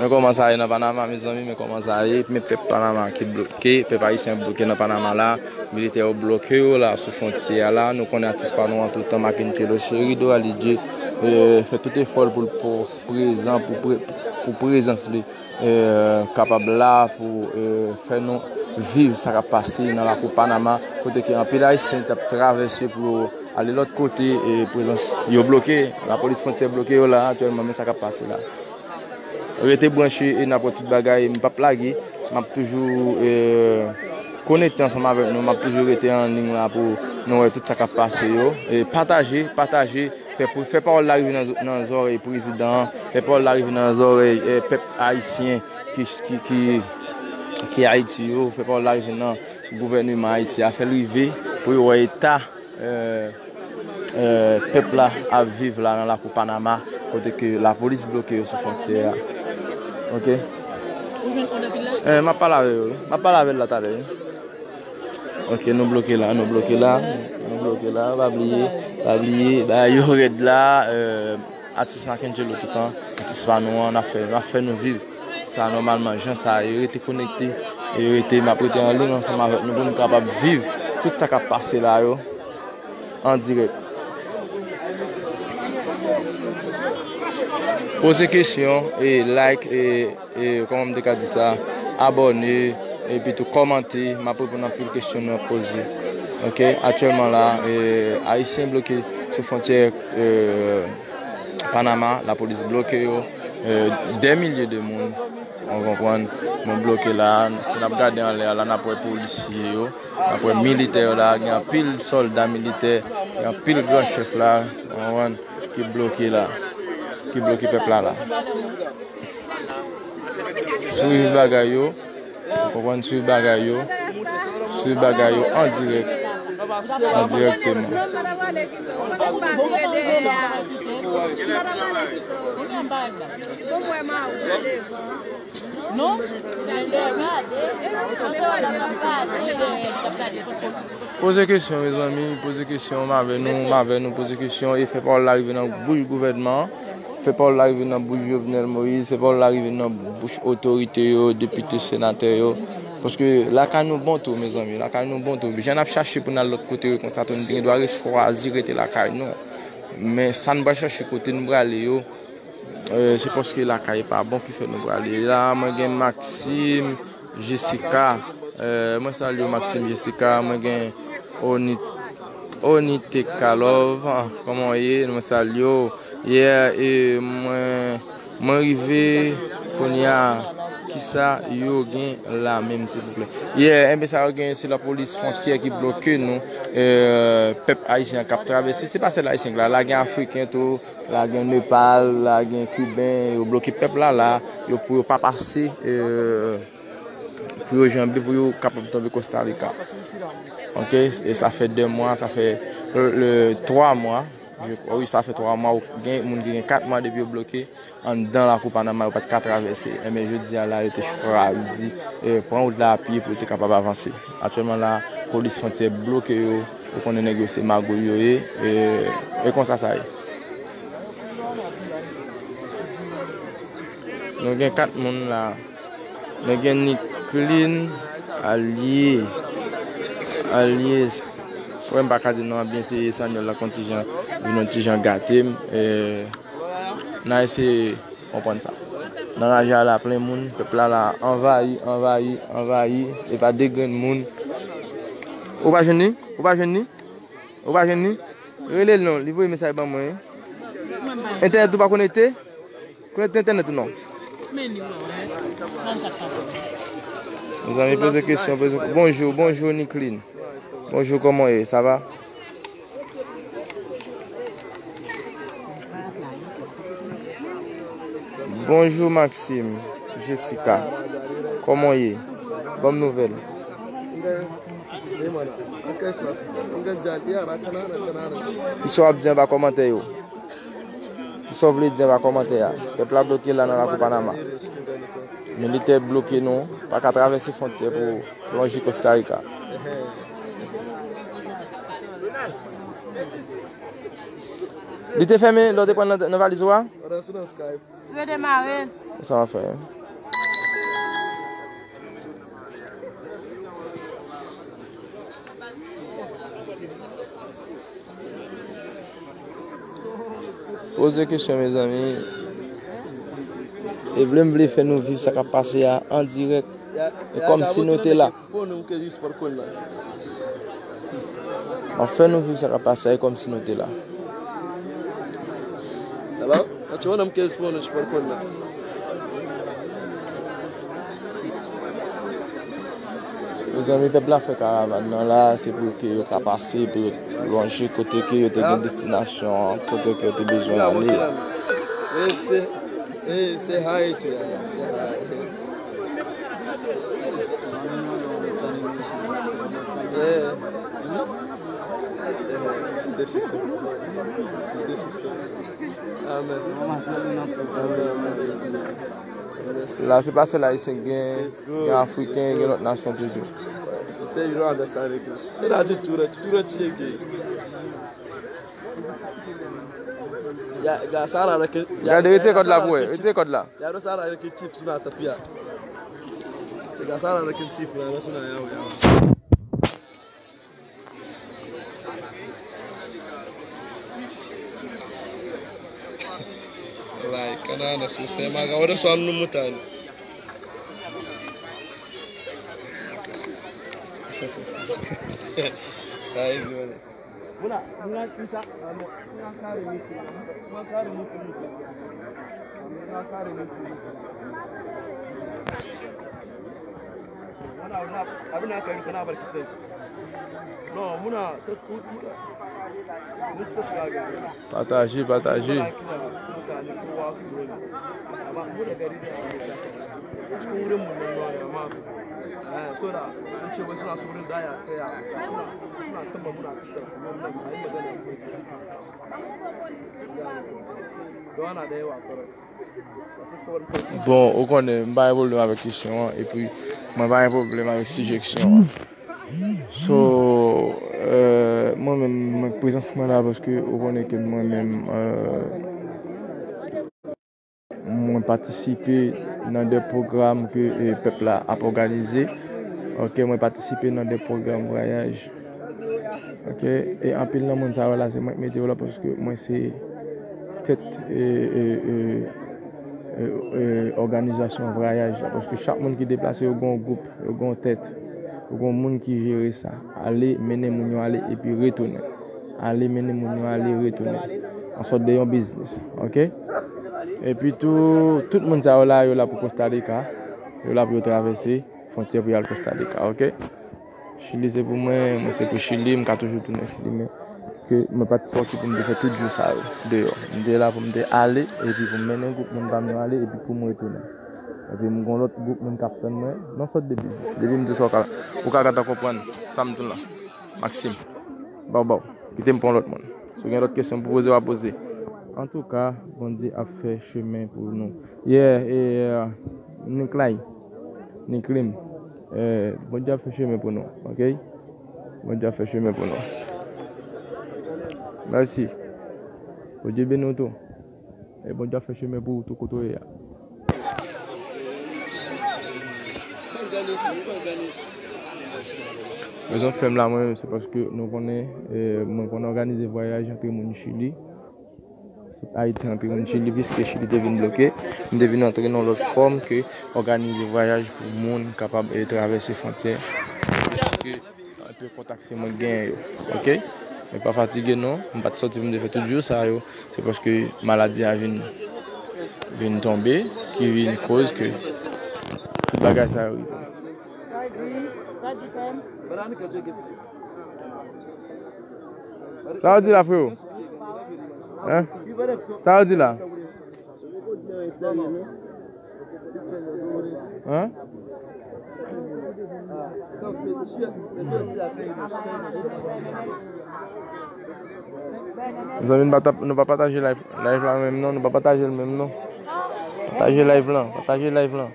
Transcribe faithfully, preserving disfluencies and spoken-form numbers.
Men kòman sa ye nan Panama, mezanmi, men kòman sa ye. Men pèp Panama ki bloke, pèp ayisyen bloke nan Panama la. Militè yo bloke yo la sou fwontyè a la. Nou konnen atis pa nou an toutan, Mackencello Cherido Alidje, eh, fè tout efò l pou l pou prezan, pou pre-, pou prezans li, eh, kapab la pou, eh, fè nou viv sa k ap pase nan lakou Panama, kote ke anpil ayisyen t ap travèse pou yo ale lòt kote, e prezans yo bloke, lapolis fwontyè bloke yo la aktyèlman, men sa k ap pase la. Rete branche e n ap wè tout bagay, m p ap lage, m ap toujou, eh, konekte ansanm avèk nou, m ap toujou rete an liy la pou nou wè tout sa k ap pase yo. E pataje, pataje, fè, fè pawòl la rive nan, nan zòrèy prezidan an, fè pawòl la rive nan zòrèy, eh, pèp ayisyen ki, ki, ki, ki Ayiti yo, fè pawòl la rive nan gouvèneman Ayiti a, fè l rive pou yo wè eta, eh, eh, pèp la ap viv la nan lakou Panama, kote ke lapolis bloke yo sou fwontyè a. Ok? Eh, m ap pale avè yo, wi. M ap pale avè l la talè, wi. Ok, nou bloke la, nou bloke la, nou bloke la, pa bliye, pa bliye, bagay yo rèd la, eh, atis Mackencello toutan, atis pa nou an, n ap fè, n ap fè nou viv. Sa nòmalman, jan sa ye, rete konekte, e rete, m ap rete an liy ansanm avèk nou pou nou kapab viv tout sa k ap pase la yo, an dirèk. Poze kesyon, e like, e, e, kòman m te ka di sa, abòne, epi tou kòmante, m ap reponn anpil kesyon nou ap poze. Ok, aktyèlman la, e, ayisyen bloke sou fwontyè, e, Panama, lapolis bloke yo, e, dè milye de moun, w konprann, nou bloke la, si n ap gade anlè a la, n ap wè polisye yo, n ap wè militè yo la, gen anpil sòlda militè, gen anpil gran chèf la, w konprann, ki bloke la, ki bloke pèp la la. Swiv bagay yo, w konprann, swiv bagay yo, swiv bagay yo an dirèk, an dirèkteman. Poze kesyon, mezanmi, poze kesyon, m avè nou, m avè nou, poze kesyon, e fè pawòl la rive nan bouch gouvènman an, fè pawòl la rive nan bouch Jovenel Moïse, fè pawòl la rive nan bouch otorite yo, depite, senatè yo. Paske lakay nou bon tou, mezanmi, lakay nou bon tou. Jan n ap chache pou n al lòt kote yo konsa tou, nou te gen dwa re-, chwazi rete lakay nou. Men sa n pral chache, kote n prale yo, eh, se paske lakay pa bon ki fè nou prale la. Mwen gen Maxime, Jessica, eh, mwen salye w, Maxime, Jessica, mwen gen Oni-, Oniteka Love, ah, kòman w ye? Mwen salye w. Yeah, e mwen, mwen rive kounye a, kisa yo gen la menm, silvouplè? Yeah, enben sa yo gen, se lapolis fwontyè ki bloke nou, eh, pèp ayisyen an k ap travèse. Se pa sèl ayisyen k la, la gen afriken tou, la gen Nepal, la gen kiben, yo bloke pèp la la, yo pou yo pa pase, eh, pou yo janbe, pou yo kapab tonbe Costa Rica. Ok, e sa fè de mwa, sa fè, euh, twa mwa. Je, wi, sa fè twa mwa, gen moun ki gen kat mwa depi yo bloke anndan lakou Panama, yo pa t ka travèse. Enben, jodi a la, yo te chwazi, eh, pran wout la a pye pou yo te kapab avanse. Aktyèlman la, polis fwontyè bloke yo, ou konnen nèg yo se magouy yo ye, e, e konsa sa ye. Nou gen kat moun la. Nou gen Nicklin, Alye, Alye. Frè m pa ka di non an byen, se espanyòl la konn ti jan, vin yon ti jan gate m. E, n a eseye konprann sa. Nan raje a la plen moun, pèp la la anvayi, anvayi, anvayi, e pa de grenn moun. Ou pa jwenn li? Ou pa jwenn li? Ou pa jwenn li? Rele l non, li voye mesaj ban mwen. Entènèt ou pa konekte? Konekte entènèt ou non? Mezanmi, poze kesyon, poze. Bonjou, bonjou, Nicklin. Bonjou, kòman w ye? Sa va? Bonjou, Maxime, Jessica. Kòman w ye? Ban m nouvèl. Kisa w ap di anba kòmantè yo? Kisa w vle di anba kòmantè a? Pèp la bloke la nan lakou Panama. Militè bloke nou, pa ka travèse fwontyè pou, pou lonje Costa Rica. Li te fèmen lè w te pran nan, nan valiz ou a? Pandan sou nan Skype. Redemare. Sa w ap fè? Poze kesyon, mezanmi. E vle m vle fè nou viv sa k ap pase a an dirèk. E kòmsi nou te la. Fò nou ke jis pa konn la. M ap fè nou viv sa k ap pase a, e kòmsi nou te la. Hello? Atye yon nonm ke jis fò nou jis pa konn la. Mezanmi, pèp la fè karavàn nan la, se pou ke yo ka pase, pou yo lonje kote ke yo te gen destinasyon an, kote ke yo te bezwen ale. Hey, say hi to her. Say hi. Yeah. Yeah. She said she said. She said she said. Amen. Amen, amen. La, se pa sèl Ayisyen, gen, gen Afriken, gen lòt nasyon toujou. She said you don't understand English. E la di tou, tou, tou, tou, tou. Ya, ya, sa la, like, ya, gade, retire kòd la pou wè, retire kòd la. Ya, sa la, like, chips, la, tapia. Ya, sa la, like, chips, la, la, sa la, ya, ya. Like, kana na suse maga wada so amnu mutane. Ai, Jone. Muna, muna kita, muna kare misi, muna kare misi. Pataje, pataje. Bon, ou konnen, m pa gen pwoblèm avèk kesyon an, epi mwen pa gen pwoblèm avèk sijeksyon an. So, euh, mwen menm, mwen, prezans mwen la paske ou konnen ke mwen menm, euh, mwen patisipe nan de pwogram ke, eh, pèp la ap òganize. Ok, mwen patisipe nan de pwogram vwayaj. Ok, e anpil nan moun sa yo la, se mwen ki mete yo la paske mwen se tèt, eh, eh, eh, eh, eh, òganizasyon vwayaj la. Paske chak moun ki deplase, yo gen yon gwoup, yo gen yon tèt, yo gen yon moun ki jere sa. Ale, mennen moun yo ale, epi retounen. Ale, mennen moun yo ale, retounen. An sòt de yon biznis, ok? Epi tou, tout moun sa yo la, yo la pou Costa Rica. Yo la pou yo travèse fwontyè pou y al Costa Rica, ok? Chili se pou mwen, mwen se pou Chili, m ka toujou tounen Chili, men ke mwen pa t sòti pou m te fè tout jou sa yo deyò. M te la pou m te ale, epi pou m mennen gwoup moun pa m yo ale, epi pou m retounen. Epi m gon lòt gwoup moun k ap tann mwen, nan sòt de biznis. Depi m di w sa, ou ka, ou ka gentan konprann sa m di w la. Maxime, baw baw, kite m pran lòt moun. Si w gen lòt kesyon pou poze, w a poze. Antouka, Bondye ap fè chemen pou nou. Yeah, e, uh, Niklay, Niklim, eh, Bondye ap fè chemen pou nou, ok? Bondye ap fè chemen pou nou. Mèsi. Bondye beni w tou. E Bondye ap fè chemen pou ou tou kote w ye a. Rezon fè m la mwen, se paske nou konnen, eh, mwen konn òganize vwayaj antre moun Chili. Ayiti antre moun Chili, piske Chili te vin bloke. M te vin antre nan lòt fòm ke òganize vwayaj pou moun kapab, eh, travèse fwontyè. Epi kontak se mwen k genyen yo, ok? Men pa fatige non, m pa t sòti pou m te fè tout jou sa yo. Se paske maladi a vin, vin tonbe, ki vin koz ke tout bagay sa yo rive. Sa yo di la, freo? Hein? Sa yo di la? Hein? Zanmi, nou pa tap-, nou pa pataje live, live la menm non, nou pa pataje l menm non. Pataje live lan, pataje live lan.